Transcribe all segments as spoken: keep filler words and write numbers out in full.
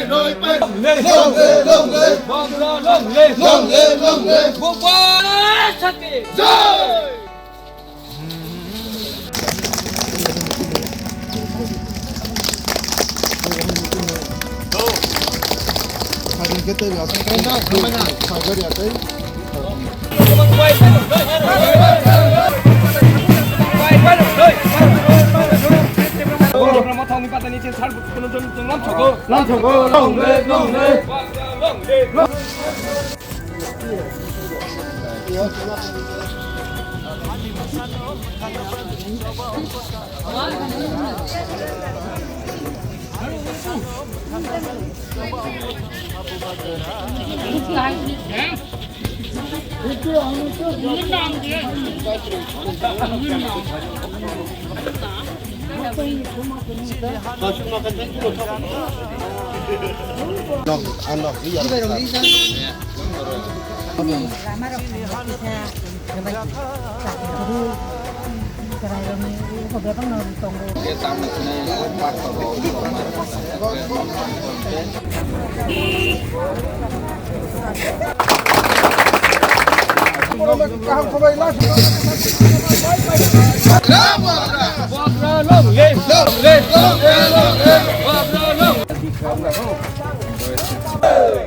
Long live! Long live! Long live! Long live! Long live! Long live! Long live! Bubagra Sakhe! Jai!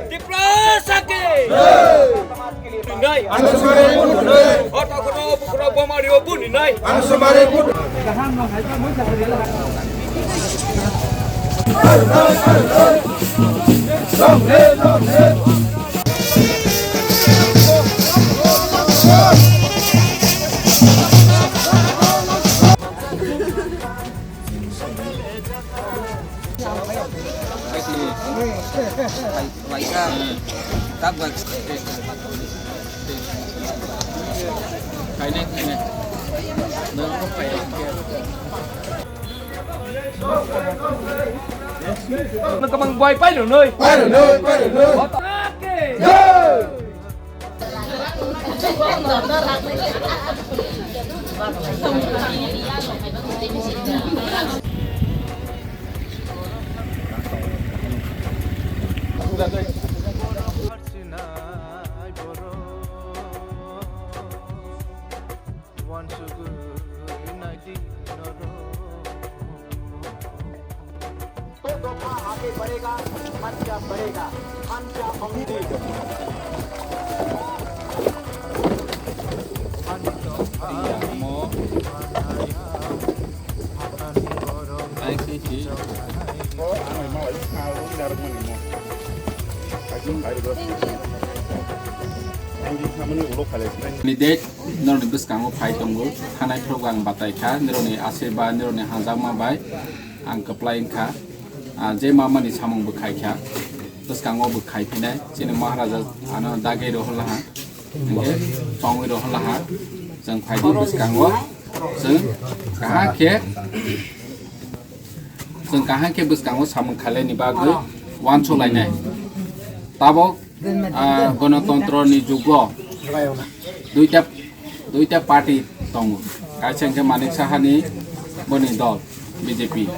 Tiprasa ke! Nai. Ano sumare budu nai. Ota kono bukro bomari o buni nai. Ano sumare budu. Laika. Tak bak. Kaine, kaine. Nang kamang bai pai lo noi. Pai lo noi, pai lo noi. Oke. Yo. तो दफा आगे बढ़ेगा, मंशा बढ़ेगा, मंशा उम्मीद। Ni date norokni bwskango phai tongo, thanai phuru ang batai kha, norokni asirba, norokni hamjakma bai ang kwplai wngkha. Ah, je mamani samung bwkhai kha, bwskango bwkhai phinai, chini Maharaja ano dagwi rohorlaha, hwnkhe chongwi rohorlaha, chwng phaidi bwskango, chwng kaham khe, chwng kaham khe bwskango samung khailaini bagwi wansuk lainai. Tabok Ah, Ganatantro ni jugo duita, duita party tongo. Kaisa hwnkhe Manik Saha ni boni dol B J P.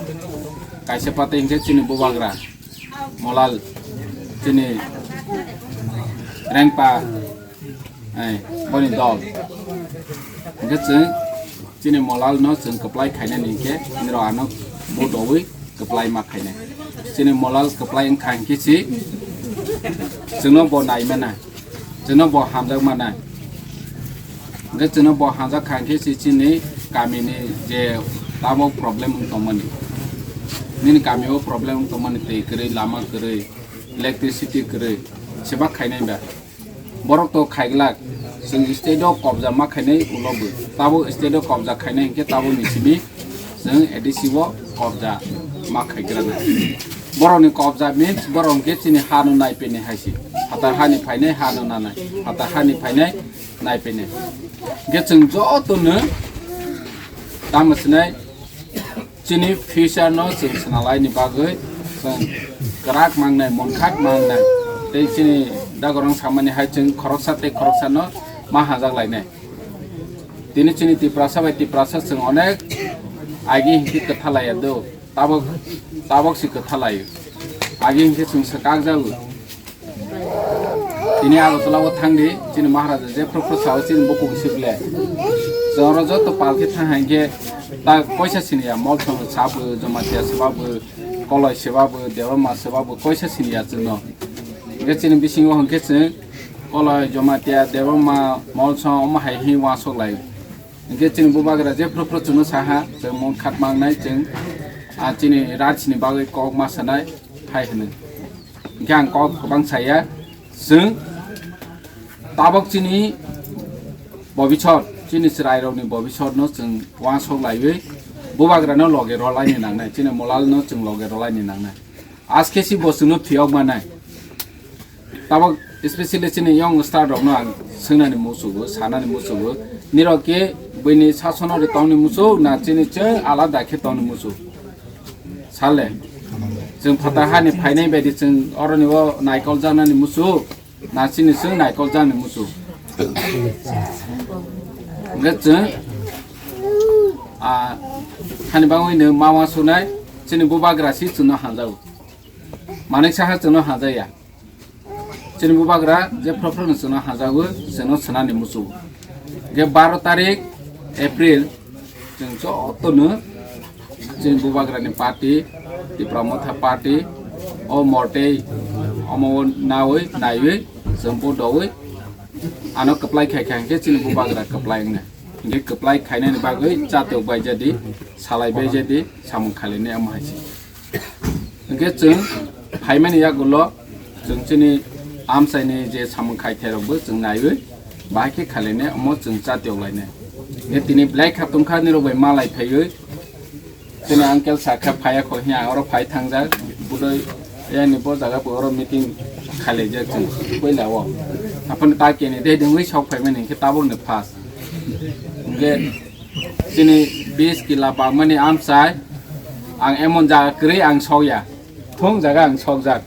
Kaisa party hwnkhe chini bubagra Molal, chini Rengpa, eh, boni dol. Hwnkhe chwng Chini Molal no chwng kwplai khainani hinkhe nirok ano vote rwi kwplai ma khainai. Chini Molal kwplai wngkha hinkhe si chwngno bo nai mano, chwngno bo hamjak mano. Hinkhe chwngno bo hamjak kha hinkhe si chini kamini je tamo problem wng tongmani, nini kamio problem wng tongmani, twi kwrwi, lama kwrwi, electricity kwrwi, seba khainai ba. Borok to khaiglak, chwng state o kobja ma khainai ulo bo. Tabo state o kobja khainai hinkhe tabo ni simi chwng A D C o kobja ma khaigrana. Borok ni kobja means borok hinkhe chini ha no nai peni hai se. Phatar ha ni phainai ha no nanai. Phatar ha ni phainai nai peni. Hinkhe chwng joto no tamo sinai Chini future no chwng swnalaini bagwi chwng kwrak mangnai, monkhak mangnai, tei chini dagorong samani hai chwng khoroksa tei khoroksa no ma hajak lainai. Tini chini Tiprasa bai Tiprasa chwng onek agi hinkhe kwtha laiya do, tabok, tabok si kwtha laio. Agi hwnkhe chwng swkakjago. Tini Agartala o thangdi, chini Maharaja jephru phru sao chini bukung sible. Chwng oro joto pal khe thang hai khe ta koisa siniya, Molsong sabo, Jamatia sabo, Koloi sabo, Debbarma sabo koisa siniya chwngno. Hwnkhe chini bisingo hwnkhe chwng Koloi, Jamatia, Debbarma, Molsong omo hai hi uansuk lai. Hwnkhe chini bubagra jephru phru chwngno saha, chwng mung khat mangnai chwng, ah, chini rajni bagwi kok ma sanai hai hwnwi. Hwnkhe ang kok kwbang saya, chwng tabok chini bobisor, chini chwrairokni bobisor no chwng uansuk laiwi bubagra no loge rwlaini nangnai, chini molal no chwng loge rwlaini nangnai. Aske si bo chwngno phiyok manai. Tabok especially chini young star rokno ang swngnani muchugo, sanani muchugo. Nirok khe buini sasono ri tongni muchuk na chini chwng alada khe tongni muchuk? Sale. Chwng phatar hani phainai baidi chwng oroni o naikol jaknani muchuk na chini chwng naikol jakni muchuk? Hwnkhe chwng, ah, hani bangwi no ma uansuknai chini bubagra si chwngno hamjago. Manik saha chwngno hamjakya. Chini bubagra jephru phru no chwngno hamjago, chwngno swnani muchungo. Hwnkhe baro tarik April chwng jotono chini bubagrani party, Tipra Motha Party, o mortei omo nawi naiwi chwng bo dowi ano kwplai khai kha hwnkhe chini bubagra kwplai wngnai. Hwnkhe kwplai khainani bagwi chatwk bai jadi, salai bai jadi, samung khailini omo hai se. Hwnkhe chwng phaimani yagulo chwng chini amchaini je samung khaithairokbo chwng naiwi bahai khe khailini omo chwng chatwk lainai. Hwnkhe tini belai kha tongkha nirok bai malai phaiwi chini uncle sakha phaiya kho hiya oro phai thangjak budoi yani bo jaga bo oro meeting khailaijak chwng puila o. Aphano ta keni de dengwi sok phaimani hwnkhe tabukni first. Hwnkhe chini bis kila bangmani amchai ang emon jaga kwrwi ang sokya. Thung jaga ang sokjak.